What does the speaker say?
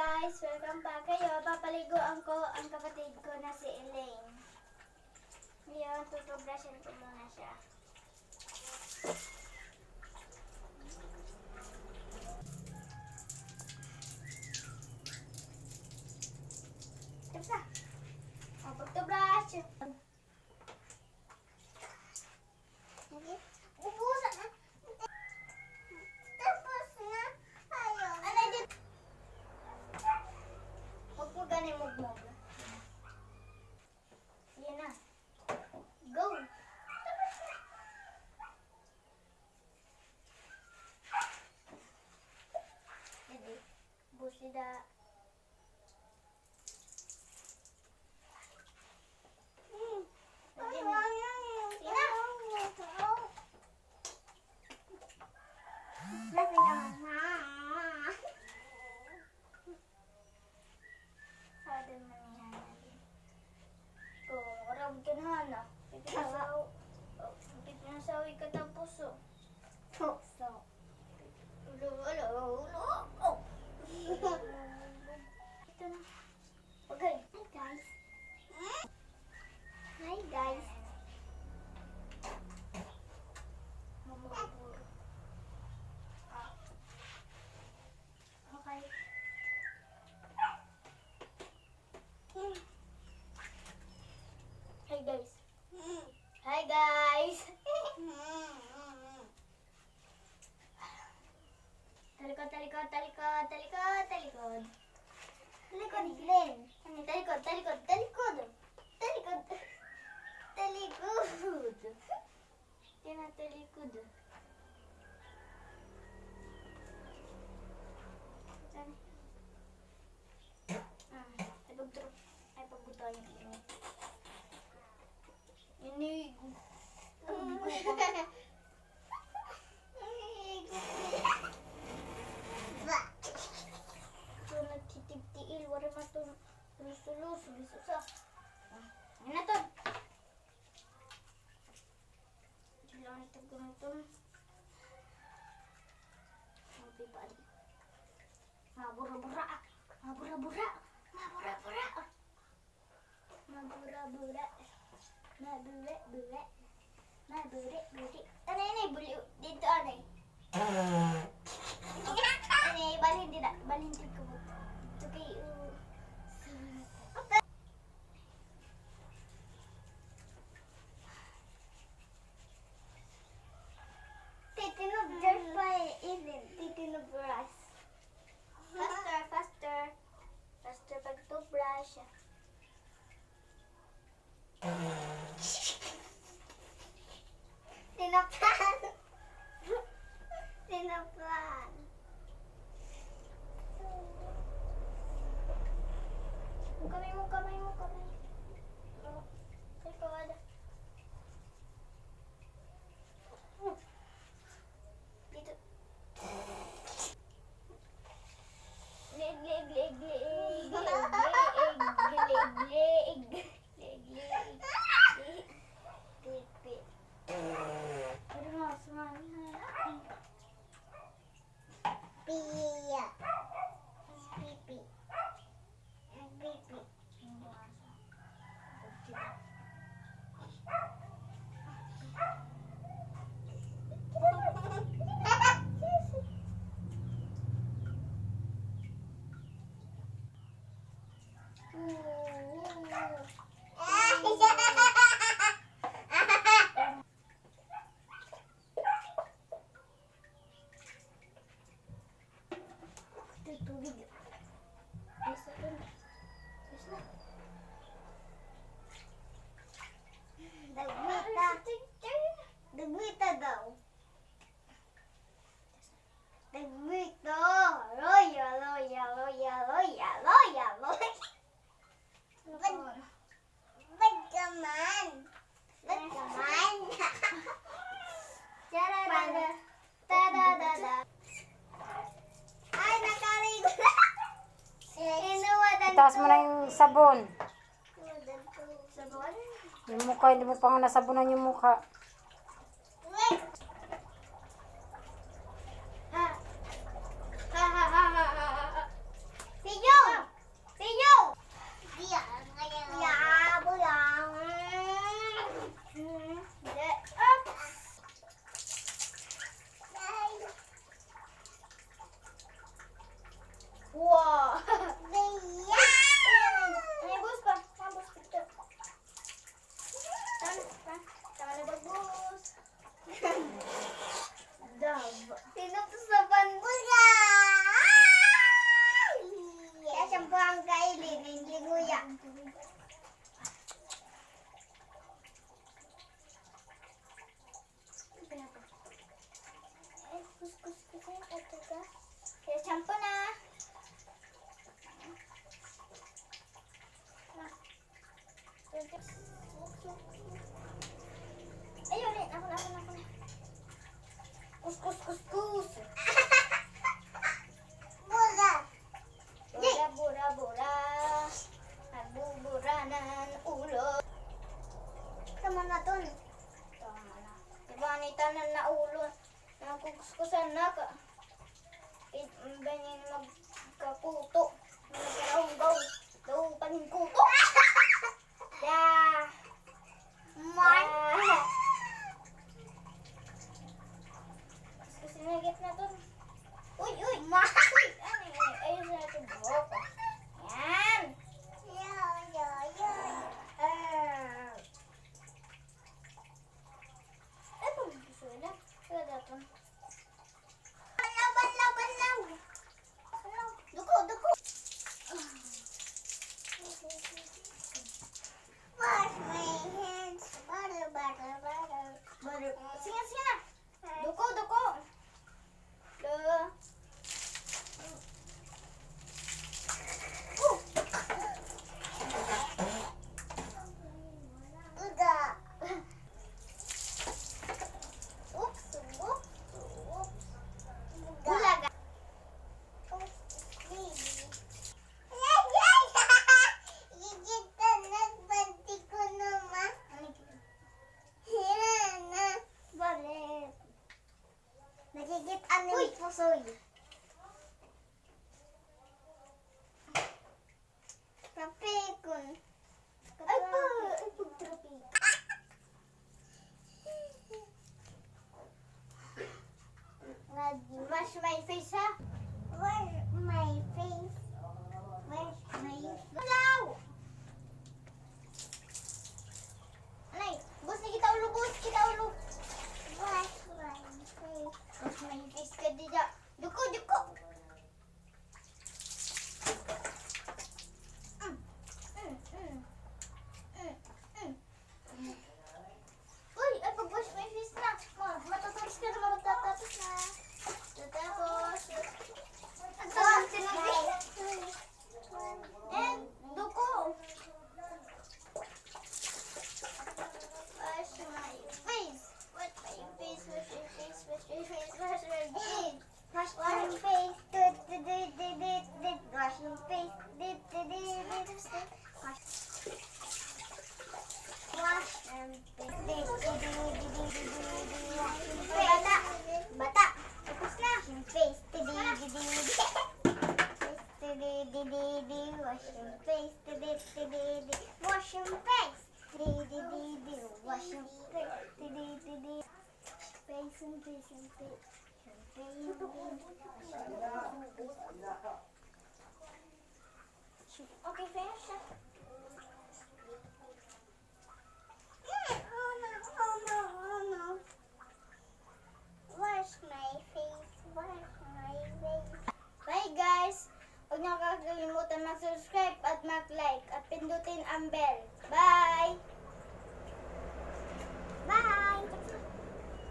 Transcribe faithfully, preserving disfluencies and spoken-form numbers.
Guys, welcome back. Kayo, papaliguan ko ang kapatid ko na si Elaine. Ngayon, tutubrasyan ko muna siya. Tapos na. O, pagtubras. Ubusan na. Tapos na. Ayaw. Ano yun? Huwag mo gani magmog. Sige na. Go. Hindi. Busida. Ate, manihan na din. O, marami ka na, Hana. Pipinasaw. O, pipinasaw, ikatapos, o. Puso. Ulo, ulo, ulo. O. Ito na. Okay. Hi, guys. Hi, guys. Mamabur. Okay. Hi, guys. Hi, guys. Talikod, talikod, talikod, talikod, talikod. Talikod, Glenn. Talikod, talikod, talikod. Talikod. Talikod. Tinatalikod. Ah, ay, pagturo. Ay, pagbutayan ko. Ini. Ito, nagtitibtiil, wala man ito. Luso-luso, luso sa. Ah, ano to? Kailangan ito ganito. Ang pipa. Mabura-bura. Mabura-bura. Mabura-bura. Mabura-bura. Mabura-bura. Mabura-bura. Ano yun, eh, buli-, dito, ano, eh? Ano, eh, balhin dida, balhin dida ko. Dito kay, uh, Titinubras pa, eh, Eden. Titinubras. Faster, faster. Faster pag-toothbrush. Tinakpan. Tinakpan. Kamay mo, kamay mo, kamay. Ay, pawala. Dito. Leg, leg, leg, leg. Leg, leg, leg, leg. Leg, leg, leg. Pipi. Pero nga, sumali na. Piya. Pipi. Pipi. Ito, tubig. Ayos na ito. Ayos na. Dagmita. Dagmita daw. Dagmita. Loya, loya, loya, loya, loya, loya. Bad, bad ka man. Bad ka man. Chararara. Tadadada. Ay, nakarigo na. Inuwadan ko. Itaas mo na yung sabon. Sabon? Yung mukha, hindi mo pa nga nasabunan yung mukha. Wait. Ha. Ha, ha, ha, ha, ha, ha. Video. Wow! Ayan, ay, buhos pa. Ah, buhos pa ito. Tama na, tama na, buhos. Dab. Sino to sa ban-, Kaya siyang buhang kaili, hindi nguya. Ay, kuskus ko sa ito ka. Kaya shampoo na. Ay, ulit. Ako na, ako na, ako na. Kus, kus, kus, kus. Bura. Bura, bura, bura. Nagbubura na an ulo. Tama na ton. Tama na. Di ba, anay tanan na ulo? Nakukuskusan na ka. It, ganyan magkakuto. Magkarahunggaw. Daw paning kuto. Da. Man. Da. Kuskusin na gitna ton. Uy, uy. Ma. Uy, ano yun? Ayun na ito buhok. Yan. Yo, yo, yo. Ah. Ay, pag gusto na. Kaya dapat. Laban, laban, laban. Duko, duko. Wash my hands. Butter, butter, butter. Butter. Sige, sige na. Duko, duko. Duh. Oops, oops, oops. Bulaga. Oops, baby. Gigit na nagbanti ko naman. Hira na. Balik. Nakikit-an ni Pusoy. Trapikon. Ay, pa, ay, pagtrapik. Wash my face, ha? Wash my face. Wash my face. Hello! Anay, buhos na kita ulo, buhos kita ulo. Wash my face. Wash my face ka dida. Duko, duko. Mm, mm, mm. Mm, mm. Uy, ay, pag-wash my face na. Ma, matatapos ka na, matatapos na. Matatapos. Ang tawag sinabi. And duko. Wash my face. Wash my face, wash my face, wash my face, wash my face. Wash my face. Wash my face. Wash. Wash my face. Bata. Bata. Tapos na. Wash my face. Wash my face. Di, di, di, di, wash him face. Di, di, di, di, di, wash him face. Di, di, di, di, wash him face. Di, di, di, di. Face him, face him, face him, face him, face him. Okay, finish na. Mm, oh no, oh no, oh no. Wash my face, wash my face. Bye, guys! Huwag niyo kakalimutan mag-subscribe at mag-like at pindutin ang bell. Bye!